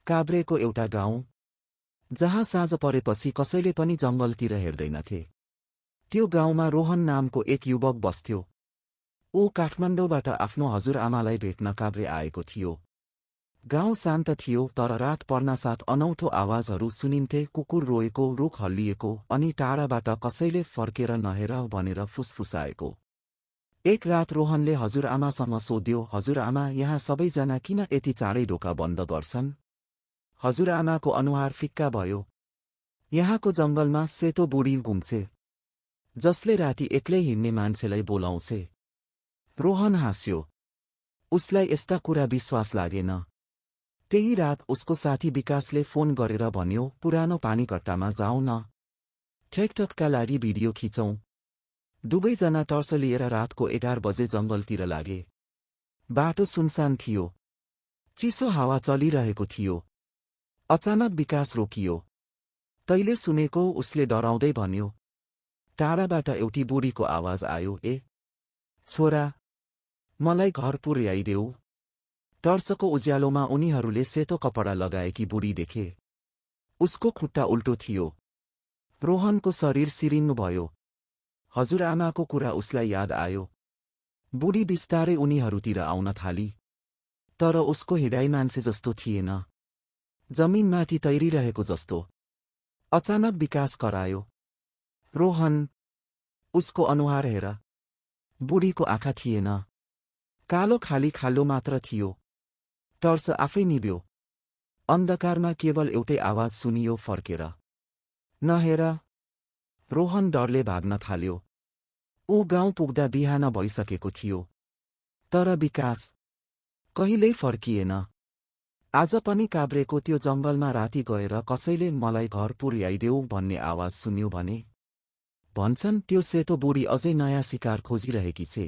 काभ्रेको एउटा गाउँ जहाँ साँझ परेपछि कसैले पनि जङ्गलतिर हेर्दैनथे। त्यो गाउँमा रोहन नामको एक युवक बस्थ्यो। ऊ काठमाडौँबाट आफ्नो हजुरआमालाई भेट्न काभ्रे आएको थियो। गाउँ शान्त थियो, तर रात पर्नासाथ अनौठो आवाजहरू सुनिन्थे। कुकुर रोएको, रुख हल्लिएको अनि टाढाबाट कसैले फर्केर नहेर भनेर फुसफुसाएको। एक रात रोहनले हजुरआमासँग सोध्यो, हजुरआमा, यहाँ सबैजना किन यति चाँडै ढोका बन्द गर्छन्? हजुरआमाको अनुहार फिक्का भयो। यहाँको जङ्गलमा सेतो बुढी घुम्छे, जसले राति एक्लै हिँड्ने मान्छेलाई बोलाउँछे। रोहन हाँस्यो। उसलाई यस्ता कुरा विश्वास लागेन। त्यही रात उसको साथी विकासले फोन गरेर भन्यो, पुरानो पानीकट्टामा जाउँ न, ठेकठकका लागि भिडियो खिचौँ। दुवैजना टर्च लिएर रातको 11 बजे जङ्गलतिर लागे। बाटो सुनसान थियो, चिसो हावा चलिरहेको थियो। अचानक विकास रोकियो। तैले सुनेको? उसले डराउँदै भन्यो। टाढाबाट एउटी बुढीको आवाज आयो, ए छोरा, मलाई घर पुर्याइदेऊ। टर्चको उज्यालोमा उनीहरूले सेतो कपडा लगाएकी बुढी देखे। उसको खुट्टा उल्टो थियो। रोहनको शरीर सिरिन्नु भयो। हजुरआमाको कुरा उसलाई याद आयो। बुढी बिस्तारै उनीहरूतिर आउन थाली, तर उसको हिँडाइ मान्छे जस्तो थिएन, जमिनमाथि तैरिरहेको जस्तो। अचानक विकास करायो, रोहन। उसको अनुहार हेर। बुढीको आँखा थिएन, कालो खाली खाल्डो मात्र थियो। टर्च आफै निभ्यो। अन्धकारमा केवल एउटै आवाज सुनियो, फर्केर नहेर। रोहन डरले भाग्न थाल्यो। ऊ गाउँ पुग्दा बिहान भइसकेको थियो, तर विकास कहिल्यै फर्किएन। आज पनि काभ्रेको त्यो जङ्गलमा राति गएर कसैले मलाई घर पुर्याइदेऊ भन्ने आवाज सुन्यो भने भन्छन् त्यो सेतो बुढी अझै नयाँ शिकार खोजिरहेकी छे।